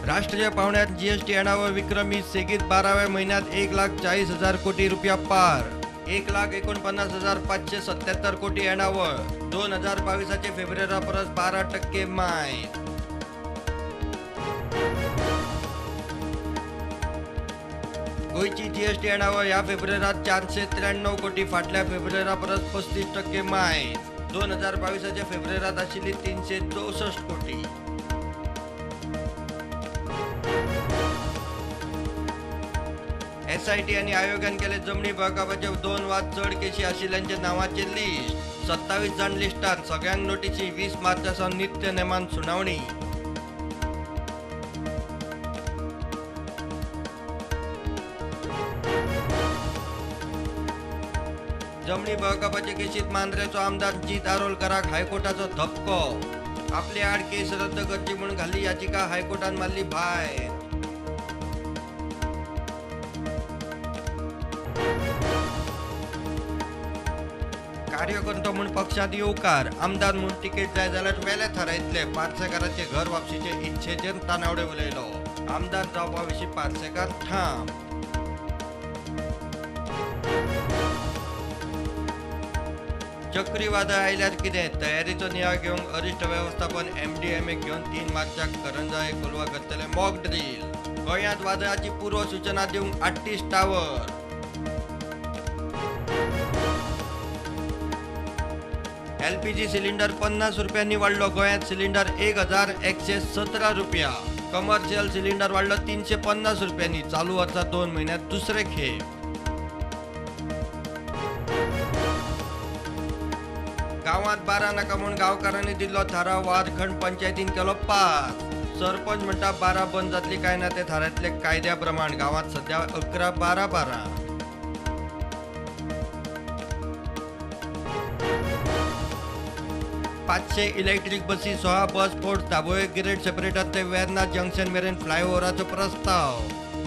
राष्ट्रीय पावंड्यार जीएसटी येणावळ विक्रमी सेगीत 12व्या म्हयन्यांत 1,40,000 कोटी रुपया पार. 1,49,577 कोटी येणावळ. 2022 फेब्रुवारी परस 12% मायज. गोंयची जीएसटी येणावळ ह्या फेब्रुवारीत 493 कोटी, फाटल्या फेब्रुवारी परस 35% मायज. 2022 फेब्रुवारीत आशिल्ली 364 कोटी. एसआयटी आनी आयोगान केले जमनी बळकापाचे 2 वा चड केशी आशिल्ल्यांच्या नांवाचे लिस्ट. 27 जाण लिस्टांत, सगळ्यांक नोटीसी. 20 मार्चा सावन नित्य नेमान सुनावणी. जमनी बळकापाचे केशीत मांद्रेचो आमदार जीत आरोलकराक हायकोर्टाचो धपको. आपले आड केस रद्द करची म्हूण घाल्ली याचिका हायकोर्टान मारली भायर. कार्यकर्तो म्हूण पक्षांत येवकार, आमदार म्हूण तिकेट जाय जाल्यार वेले थारायतले. पार्सेकाराचे घर वापसीचे इच्छेचेर तानावडे उलयलो. आमदार जावपा विशीं पार्सेकार ठाम. चक्रीवादळ आयल्यार कितें, तयारीचो नियाळ घेवंक अरिश्ट वेवस्थापन एमडीएमए घेवन 3 मार्चाक करंजाळे कोलवा करतले मॉक ड्रील. गोंयांत वादळाची पूर्व सूचना दिवंक 38 टावर. एलपीजी सिलिंडर 50 रुपयांनी वाडलो. गोंयांत सिलिंडर 1117 रुपया. कमर्शियल सिलिंडर वाडलो 350 रुपयांनी. चालू वर्सा 2 म्हयन्यांत दुसरे खेप. गांवांत बारा नाका म्हूण गांवकारांनी दिल्लो थाराव वारखंड पंचायतीन केलो पास. सरपंच म्हणटा 12 बंद जातली काय ना ते थारायतले कायद्या प्रमाण. गांवांत सध्या 11 12 12. 500 इलेक्ट्रीक बसी, 16 bus port, Dabolim grade separator ते वेर्ना जंक्शन मेरेन फ्लायओव्हराचो प्रस्ताव.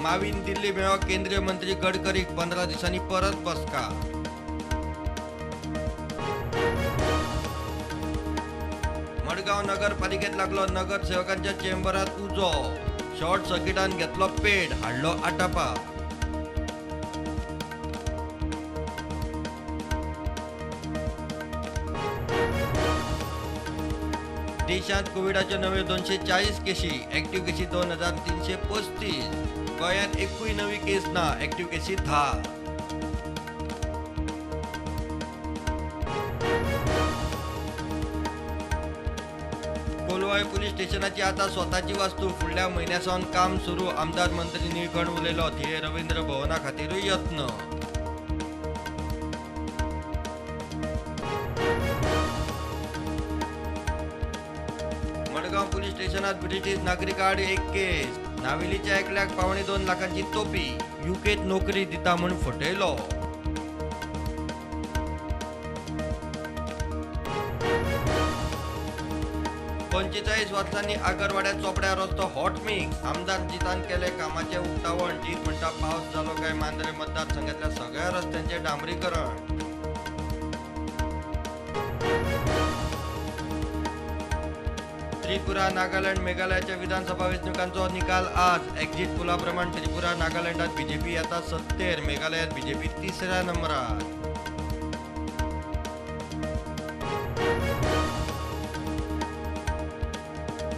मावीन दिल्ली मेळो केंद्रीय मंत्री गडकरीक 15 दिसांनी परत बसका. मडगांव नगरपालिकेत लागलो नगरसेवकांच्या चेंबरात उजो. शॉर्ट सर्किटान घेतलो पेट, हाडलो आटापा. देशांत कोविडाच्यो नव्यो 240 केशी, ऍक्टिव्ह केशी 2335. गोंयांत एकूय नवी केस ना, ऍक्टिव्ह केशी 10. कोलवाळे पुलीस स्टेशनाची आता स्वताची वास्तू, फुडल्या म्हयन्या सावन काम सुरू. आमदार मंत्री निळकंठ उलयलो. थिये रवींद्र भवना खातीरूय यत्न. मडगांव पुलीस स्टेशनात ब्रिटीश नागरिका आड एक केस. नावेलीच्या एकल्याक 1.75 लाखांची तोपी. युकेत नोकरी दिता म्हूण फटयलो. पंचेचाळीस वर्सांनी आगरवाड्यात चोपड्या रस्तो हॉट मिक्स. आमदार जितान केले कामाचे उक्तावण. जीत म्हणटा पावस जालो काय मांद्रे मतदारसंघातल्या सगळ्या रस्त्यांचे डांबरीकरण. त्रिपुरा, नागालँड, मेघालयाच्या विधानसभा वेंचणुकांचो निकाल आज. एक्झिट पोलाप्रमाण त्रिपुरा, नागालँडात बीजेपी आता सत्तेर, मेघालयात बीजेपी तिसऱ्या नंबरार.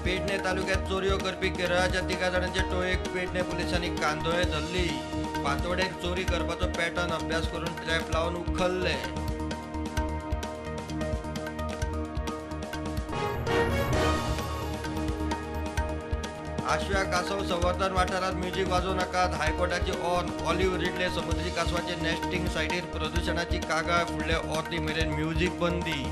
पेडणे तालुक्यात चोरयो करपी केरळाच्या 3 जाणांचे टोळयेक पेडणे पुलिसांनी कांदोळे धरली. पातोडेक चोरी करपाचो पॅटर्न अभ्यास करून ट्रॅप लावन उखल्ले. आशव्या कासव संवर्धन वाठारात म्युझिक वाजोवं नाकात, हायकोर्टाची ऑर. ऑलिव्ह रिडले समुद्री कासवाचे नेस्टिंग सायटीर प्रदुशणाची कागाळ. फुडले ऑर्दी मेरेन म्युझिक बंदी.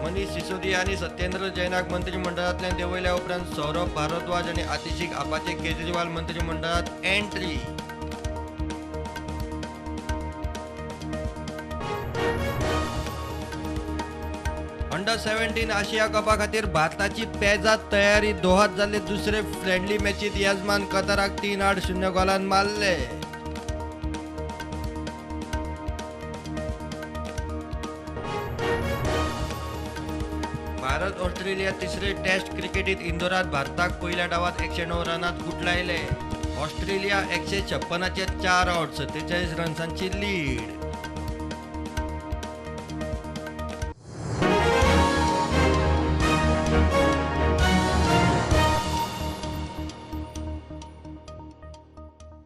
मनीष सिसोदिया आनी सत्येंद्र जैनाक मंत्रिमंडळांतल्यान देंवयल्या उपरांत सौरभ भारद्वाज आनी आतिशीक आपाचे केजरीवाल मंत्रिमंडळांत एंट्री. अंडर 17 आशिया कपा खातीर भारताची पेजाद तयारी. दोहात जाल्ले दुसरे फ्रेंडली मॅचीत येजमान कताराक 3-0 गोलान मारले. भारत ऑस्ट्रेलिया तिसरे टेस्ट क्रिकेटीत इंदोरात भारताक पयल्या डावात 109 रनात गुटलायले. ऑस्ट्रेलिया 156 4 आवट, 47 रन्सांची लीड.